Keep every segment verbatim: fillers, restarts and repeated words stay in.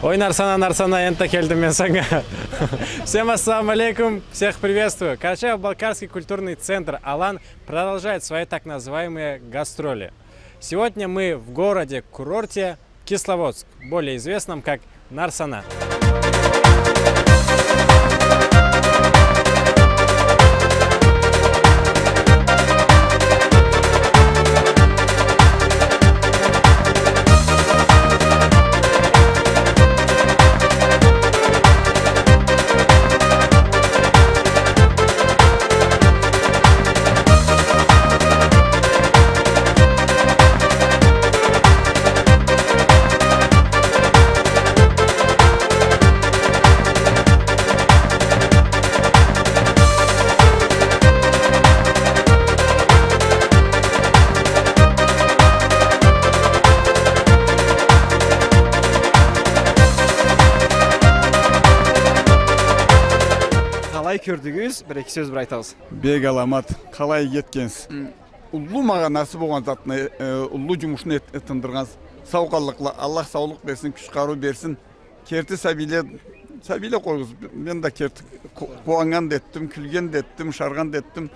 Ой, Нарсана, Нарсана, энтда келдим мен санга. Всем ассаламу алейкум, всех приветствую. Карачаево-Балкарский культурный центр «Алан» продолжает свои так называемые гастроли. Сегодня мы в городе-курорте Кисловодск, более известном как Нарсана. Къалай кёрдюгюз? Бир-эки сёз бир айтыгъыз. Бек аламат. Къалай иги этгенсиз. Уллу магъанасы болгъан затны, э, уллу джумушну эт-, тындыргъансыз. Сау къаллыкъла, Аллах саулукъ берсин, кюч-къарыу берсин. Керти сабийле, сабийле къоюгъуз. Мен да керти къу-, къууаннган да этдим, кюлген да этдим, ышаргъан да этдим,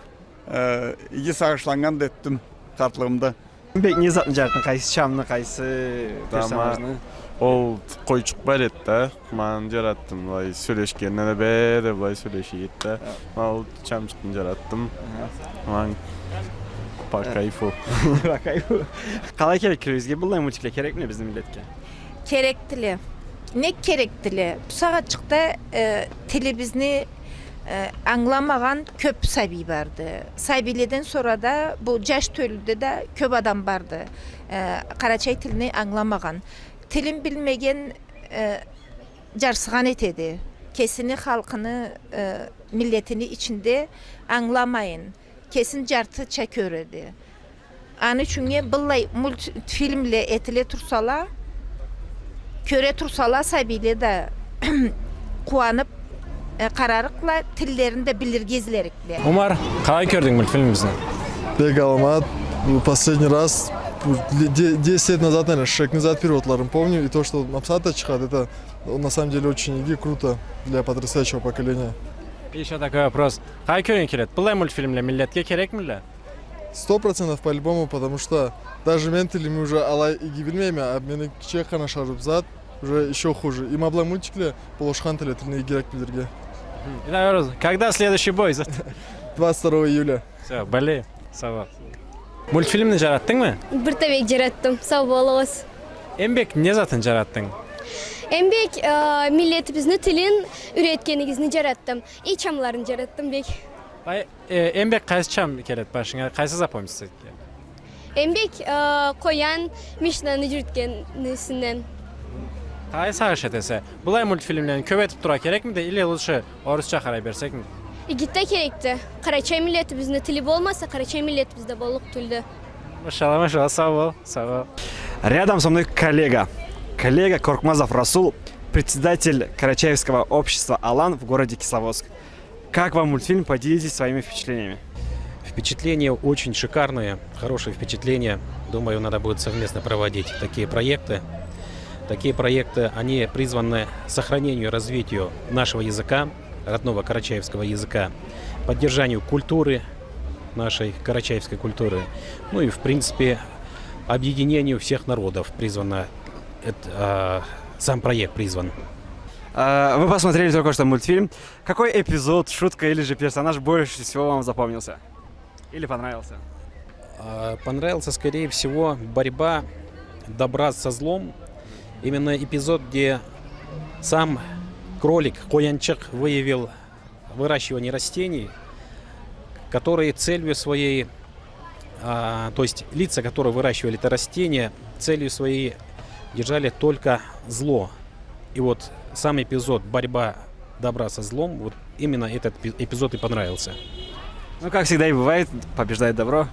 э, иги сагъышланнган да этдим къартлыгъымда. Бек не затны джаратдынг, къайсы чамны, къайсы персонажны? Ол къойчукъ бар эди да, ма аны джаратдым, былай сёлешгенде да бери былай сёлеше эди да. Ма ол чамчыкъны джаратдым. Ма по кайфу. По кайфу. Къалай келеди кёлюгюзге, быллай мультикле керекмиди бизни миллетге? Керекдиле. Нек керекдиле? Бусагъатчыкъда, э, тилибизни, э, ангыламагъан кёб сабий барды. Сабийледен сора да бу джаш тёлюде да кёб адам барды, э, къарачай тилни ангыламагъан. Тилин билмеген, э, джарсыгъан этеди. Кесини халкъыны, э, миллетини ичинде ангыламайын, кесин джартыча кёреди. Аны ючюннге быллай мультфильмле этиле турсала, кёре турсала, сабийле да къууаныб, э, къарарыкъла, тиллерин да билирге излерикле. Умар, къалай кёрдюнг мультфильмибизни? Бек аламат. Бу последний раз, бу, де-, десять лет назад, наверное, Шрекни зат переводларын помню, и то, что мапсата чыгъады, это, на самом деле, очень иги, круто для подрастающего поколения. Ещё такой вопрос. Къалай кёргюнг келеди? Быллай мультфильмле миллетге керекмидиле? Сто процентов по-любому, потому что даже мен тилими уже алай иги билмейме, а мени кичи къарнашарым зат уже ещё хуже. И ма быллай мультикле болушхан этелле тилни игирек билирге. Мгм. И, наверное, когда следующий бой? Двадцать второго июля. Всё, болеем. Сау бол. Мультфильмни джаратдынгмы? Бир да бек джаратдым. Сау болугъуз. Эм бек не затын джаратдынг? Эм бек, э, миллетибизни тилин юретгенигизни джаратдым. И чамларын джаратдым бек. Ай, э, эм бек къайсы чам келеди башынга? Къайсы запомнится этген? Эм бек, э, къоян мишнаны джюрютгенисинден. Къалай сагъыш этесе? Быллай мультфильмлени кёб этиб тургъа керекмиди, или лучше орусча къарай берсекмиди? Иги да керекди. Къарачай миллетибизни тили болмаса, къарачай миллетибиз да боллукъ тюлдю. Машалла, машалла, сау бол, сау бол. Рядом со мной коллега. Коллега Коркмазов Расул, председатель Карачаевского общества «Алан» в городе Кисловодск. Как вам мультфильм? Поделитесь своими впечатлениями. Впечатления очень шикарные, хорошие впечатления. Думаю, надо будет совместно проводить такие проекты. Такие проекты, они призваны сохранению и развитию нашего языка, родного карачаевского языка, поддержанию культуры, нашей карачаевской культуры, ну и, в принципе, объединению всех народов призвано эт-, а, сам проект призван. А, вы посмотрели только что мультфильм. Какой эпизод, шутка или же персонаж больше всего вам запомнился? Или понравился? А, понравился, скорее всего, борьба добра со злом. Именно эпизод, где сам кролик, къоянчыкъ, выявил выращивание растений, которые целью своей, а, то есть лица, которые выращивали это растение, целью своей держали только зло. И вот сам эпизод «Борьба добра со злом», вот именно этот эпи-, эпизод и понравился. Ну, как всегда и бывает, побеждает добро.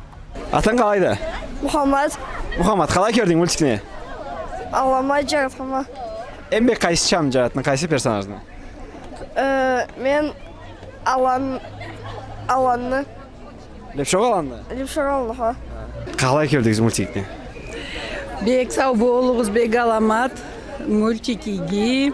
Атынг къалайды? Мухаммад. Мухаммад, къалай кёрдюнг мультикни? Аламат, джаратханма. Эм бек къайсы чамны джаратдынг, къайсы персонажны? Э, мен Алан-, Аланны. Лепшогъаланы? Лепшогъаланы, хо. Къалай кёрдюгюз мультикни? Бек сау болугъуз, бек аламат. Мультик иги,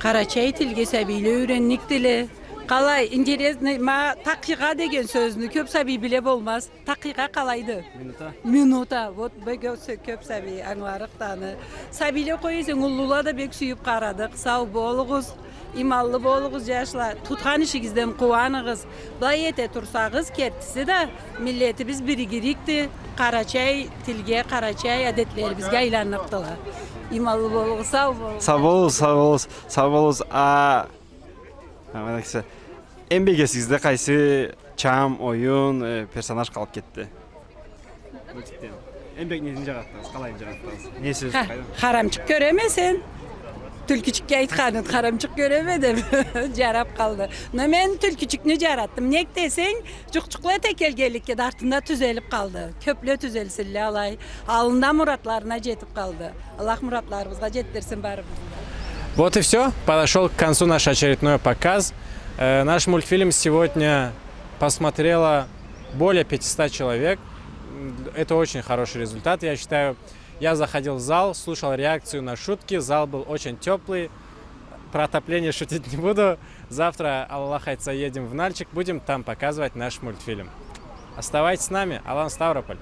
къарачай тилге сабийле юйренникдиле. Къалай, интересный, ма, такъыйгъа деген сёзню кёп сабий биле болмаз. Такъыйгъа къалайды? Минута. Минута. Вот, бек кёп сабий, ангыларыкъды аны. Сабийле къой эсенг, уллула да бек сюйюп къарадыкъ. Сау болугъуз, иманлы болугъуз, джашла. Тутхан ишигизден къууаныгъыз. Былай эте турсагъыз, кертиси да, миллетибиз биригирикди, къарачай тилге, къарачай адетлерибизге айланныкъдыла. Иманлы болугъуз, сау болугъуз. Сау болугъуз, сау болугъуз, сау болугъуз. А, а, мына кеси. Эм бек эсигизде къайсы чам, оюн, э, персонаж къалып кетди? Мультикден. Эм бек несин джаратдыгъыз, къалайын джаратдыгъыз? Не сёз, къайдан? Харамчыкъ кёреме сен. Тюлкючюкге айтханын, харамчыкъ кёреме деп, джарап къалды. Но мен тюлкючюкню джаратдым. Нек десенг, джукъ-джукъла эте келгенликге да артында тюзелип къалды. Кёпле тюзелсинле алай. Аллында муратларына джетип къалды. Аллах муратларыбызгъа джетдирсин барыбызны да. Вот и всё. Подошёл к концу наш очередной показ. Э, наш мультфильм сегодня посмотрело более пятисот человек. М, это очень хороший результат, я считаю. Я заходил в зал, слушал реакцию на шутки, зал был очень тёплый. Про отопление шутить не буду. Завтра, Аллах айтса, едем в Нальчик, будем там показывать наш мультфильм. Оставайтесь с нами, Алан Ставрополь.